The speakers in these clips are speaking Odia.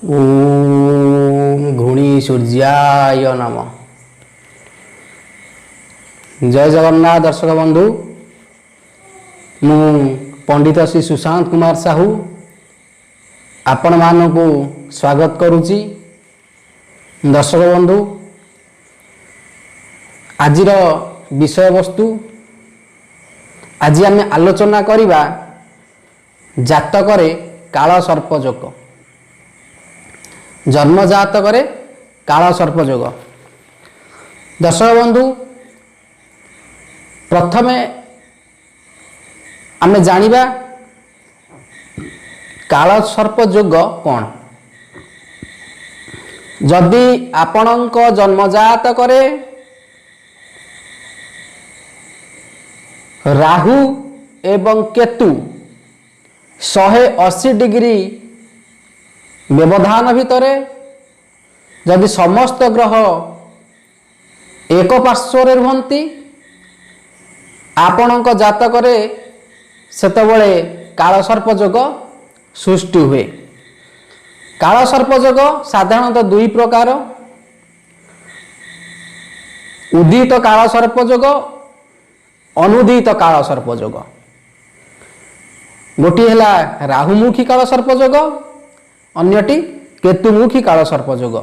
ଓମ୍ ଘୂର୍ଣ୍ଣି ସୂର୍ଯ୍ୟାୟ ନମ। ଜୟ ଜଗନ୍ନାଥ ଦର୍ଶକ ବନ୍ଧୁ, ମୁଁ ପଣ୍ଡିତ ଶ୍ରୀ ସୁଶାନ୍ତ କୁମାର ସାହୁ ଆପଣମାନଙ୍କୁ ସ୍ୱାଗତ କରୁଛି। ଦର୍ଶକ ବନ୍ଧୁ, ଆଜିର ବିଷୟବସ୍ତୁ, ଆଜି ଆମେ ଆଲୋଚନା କରିବା ଜାତକରେ କାଳ ସର୍ପ ଯୋଗ, ଜନ୍ମ ଜାତକରେ କାଳ ସର୍ପ ଯୋଗ। ଦର୍ଶକ ବନ୍ଧୁ, ପ୍ରଥମେ ଆମେ ଜାଣିବା କାଳ ସର୍ପ ଯୋଗ କ'ଣ। ଯଦି ଆପଣଙ୍କ ଜନ୍ମ ଜାତକରେ ରାହୁ ଏବଂ କେତୁ 180 ଡିଗ୍ରୀ ବ୍ୟବଧାନ ଭିତରେ, ଯଦି ସମସ୍ତ ଗ୍ରହ ଏକ ପାର୍ଶ୍ୱରେ ରୁହନ୍ତି ଆପଣଙ୍କ ଜାତକରେ, ସେତେବେଳେ କାଳସର୍ପ ଯୋଗ ସୃଷ୍ଟି ହୁଏ। କାଳସର୍ପ ଯୋଗ ସାଧାରଣତଃ ଦୁଇ ପ୍ରକାର: ଉଦିତ କାଳସର୍ପ ଯୋଗ, ଅନୁଦିତ କାଳସର୍ପ ଯୋଗ। ଗୋଟିଏ ହେଲା ରାହୁମୁଖୀ କାଳସର୍ପ ଯୋଗ, ଅନ୍ୟଟି କେତୁମୁଖୀ କାଳସର୍ପ ଯୋଗ।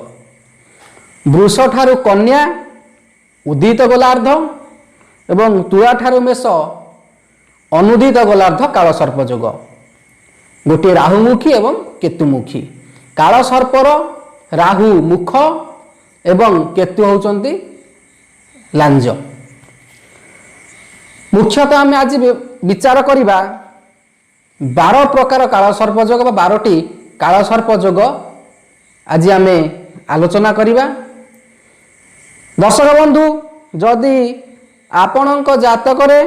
ବୃଷ ଠାରୁ କନ୍ୟା ଉଦିତ ଗୋଲାର୍ଦ୍ଧ ଏବଂ ତୁଳା ଠାରୁ ମେଷ ଅନୁଦିତ ଗୋଲାର୍ଦ୍ଧ କାଳସର୍ପ ଯୋଗ। ଗୋଟିଏ ରାହୁମୁଖୀ ଏବଂ କେତୁମୁଖୀ। କାଳସର୍ପର ରାହୁ ମୁଖ ଏବଂ କେତୁ ହେଉଛନ୍ତି ଲାଞ୍ଜ। ମୁଖ୍ୟତଃ ଆମେ ଆଜି ବିଚାର କରିବା 12 ପ୍ରକାର କାଳସର୍ପ ଯୋଗ ବା 12ଟି କାଳସର୍ପ ଯୋଗ ଆଜି ଆମେ ଆଲୋଚନା କରିବା। ଦର୍ଶକ ବନ୍ଧୁ, ଯଦି ଆପଣଙ୍କ ଜାତକରେ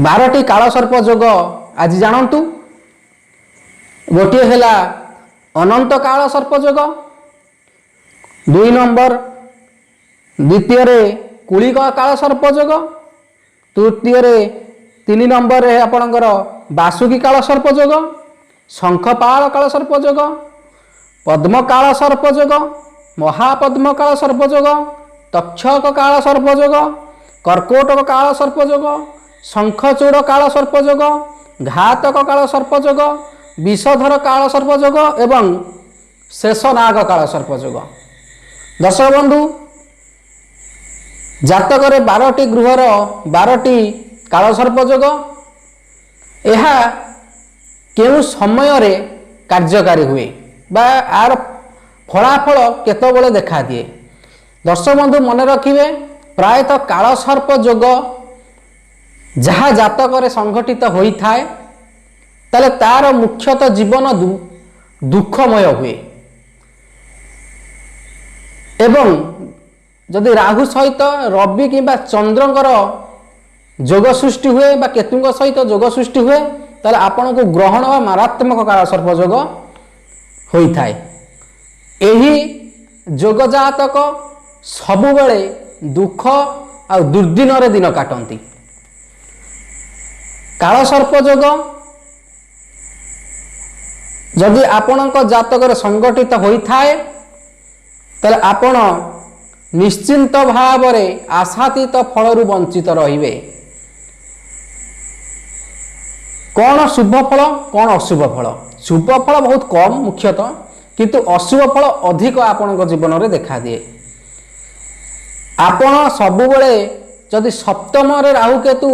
12ଟି କାଳସର୍ପ ଯୋଗ ଆଜି ଜାଣନ୍ତୁ। ଗୋଟିଏ ହେଲା ଅନନ୍ତ କାଳ ସର୍ପ ଯୋଗ, 2 ନମ୍ବର, ଦ୍ୱିତୀୟରେ କୁଳିକ କାଳ ସର୍ପ ଯୋଗ, ତୃତୀୟରେ 3 ନମ୍ବରରେ ଆପଣଙ୍କର ବାସୁକୀ କାଳ ସର୍ପ ଯୋଗ, ଶଙ୍ଖପାଳ କାଳ ସର୍ପ ଯୋଗ, ପଦ୍ମକାଳ ସର୍ପ ଯୋଗ, ମହାପଦ୍ମ କାଳ ସର୍ପ ଯୋଗ, ତକ୍ଷକ କାଳ ସର୍ପ ଯୋଗ, କର୍କୋଟକ କାଳ ସର୍ପ ଯୋଗ, ଶଙ୍ଖଚୂଡ଼ କାଳ ସର୍ପ ଯୋଗ, ଘାତକ କାଳ ସର୍ପ ଯୋଗ, ବିଷଧର କାଳ ସର୍ପ ଯୋଗ ଏବଂ ଶେଷନାଗ କାଳ ସର୍ପ ଯୋଗ। ଦର୍ଶକ ବନ୍ଧୁ, ଜାତକରେ 12ଟି ଗୃହର 12ଟି କାଳସର୍ପ ଯୋଗ, ଏହା କେଉଁ ସମୟରେ କାର୍ଯ୍ୟକାରୀ ହୁଏ ବା ଆର ଫଳାଫଳ କେତେବେଳେ ଦେଖାଦିଏ? ଦର୍ଶକ ବନ୍ଧୁ, ମନେ ରଖିବେ, ପ୍ରାୟତଃ କାଳସର୍ପ ଯୋଗ ଯାହା ଜାତକରେ ସଂଘଟିତ ହୋଇଥାଏ, ତାହେଲେ ତାର ମୁଖ୍ୟତଃ ଜୀବନ ଦୁଃଖମୟ ହୁଏ ଏବଂ ଯଦି ରାହୁ ସହିତ ରବି କିମ୍ବା ଚନ୍ଦ୍ରଙ୍କର ଯୋଗ ସୃଷ୍ଟି ହୁଏ ବା କେତୁଙ୍କ ସହିତ ଯୋଗ ସୃଷ୍ଟି ହୁଏ, ତାହେଲେ ଆପଣଙ୍କୁ ଗ୍ରହଣ ବା ମାରାତ୍ମକ କାଳସର୍ପ ଯୋଗ ହୋଇଥାଏ। ଏହି ଯୋଗ ଜାତକ ସବୁବେଳେ ଦୁଃଖ ଆଉ ଦୁର୍ଦିନରେ ଦିନ କାଟନ୍ତି। କାଳସର୍ପ ଯୋଗ ଯଦି ଆପଣଙ୍କ ଜାତକରେ ସଂଗଠିତ ହୋଇଥାଏ, ତାହେଲେ ଆପଣ ନିଶ୍ଚିନ୍ତ ଭାବରେ ଆଶାତୀତ ଫଳରୁ ବଞ୍ଚିତ ରହିବେ। କ'ଣ ଶୁଭ ଫଳ, କ'ଣ ଅଶୁଭ ଫଳ? ଶୁଭ ଫଳ ବହୁତ କମ୍ ମୁଖ୍ୟତଃ, କିନ୍ତୁ ଅଶୁଭ ଫଳ ଅଧିକ ଆପଣଙ୍କ ଜୀବନରେ ଦେଖାଦିଏ। ଆପଣ ସବୁବେଳେ ଯଦି ସପ୍ତମରେ ରାହୁ କେତୁ,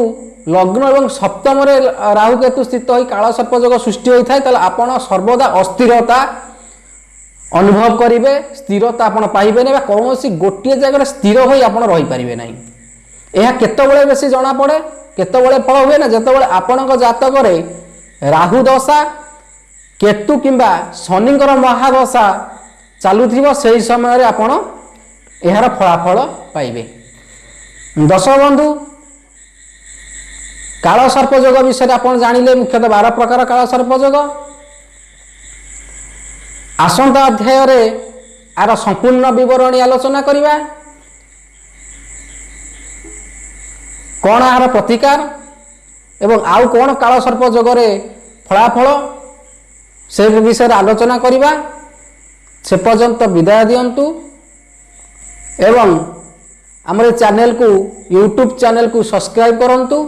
ଲଗ୍ନ ଏବଂ ସପ୍ତମରେ ରାହୁ କେତୁ ସ୍ଥିତ ହୋଇ କାଳସର୍ପ ଯୋଗ ସୃଷ୍ଟି ହୋଇଥାଏ, ତାହେଲେ ଆପଣ ସର୍ବଦା ଅସ୍ଥିରତା ଅନୁଭବ କରିବେ, ସ୍ଥିରତା ଆପଣ ପାଇବେନି ବା କୌଣସି ଗୋଟିଏ ଜାଗାରେ ସ୍ଥିର ହୋଇ ଆପଣ ରହିପାରିବେ ନାହିଁ। ଏହା କେତେବେଳେ ବେଶୀ ଜଣାପଡ଼େ, କେତେବେଳେ ଫଳ ହୁଏ ନା ଯେତେବେଳେ ଆପଣଙ୍କ ଜାତକରେ ରାହୁ ଦଶା, କେତୁ କିମ୍ବା ଶନିଙ୍କର ମହାଦଶା ଚାଲୁଥିବ, ସେହି ସମୟରେ ଆପଣ ଏହାର ଫଳାଫଳ ପାଇବେ। ଦର୍ଶକ ବନ୍ଧୁ, କାଳସର୍ପ ଯୋଗ ବିଷୟରେ ଆପଣ ଜାଣିଲେ, ମୁଖ୍ୟତଃ 12 ପ୍ରକାର କାଳସର୍ପ ଯୋଗ। ଆସନ୍ତା ଅଧ୍ୟାୟରେ ଆର ସମ୍ପୂର୍ଣ୍ଣ ବିବରଣୀ ଆଲୋଚନା କରିବା, କ'ଣ ଏହାର ପ୍ରତିକାର ଏବଂ ଆଉ କ'ଣ କାଳସର୍ପ ଯୋଗରେ ଫଳାଫଳ ସେ ବିଷୟରେ ଆଲୋଚନା କରିବା। ସେ ପର୍ଯ୍ୟନ୍ତ ବିଦାୟ ଦିଅନ୍ତୁ ଏବଂ ଆମର ଏ ଚ୍ୟାନେଲକୁ, ୟୁଟ୍ୟୁବ୍ ଚ୍ୟାନେଲକୁ ସବସ୍କ୍ରାଇବ୍ କରନ୍ତୁ,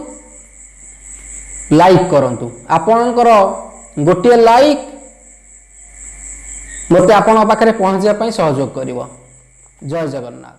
ଲାଇକ୍ କରନ୍ତୁ। ଆପଣଙ୍କର ଗୋଟିଏ ଲାଇକ୍ ମୋତେ ଆପଣଙ୍କ ପାଖରେ ପହଞ୍ଚିବା ପାଇଁ ସହଯୋଗ କରିବ। ଜୟ ଜଗନ୍ନାଥ।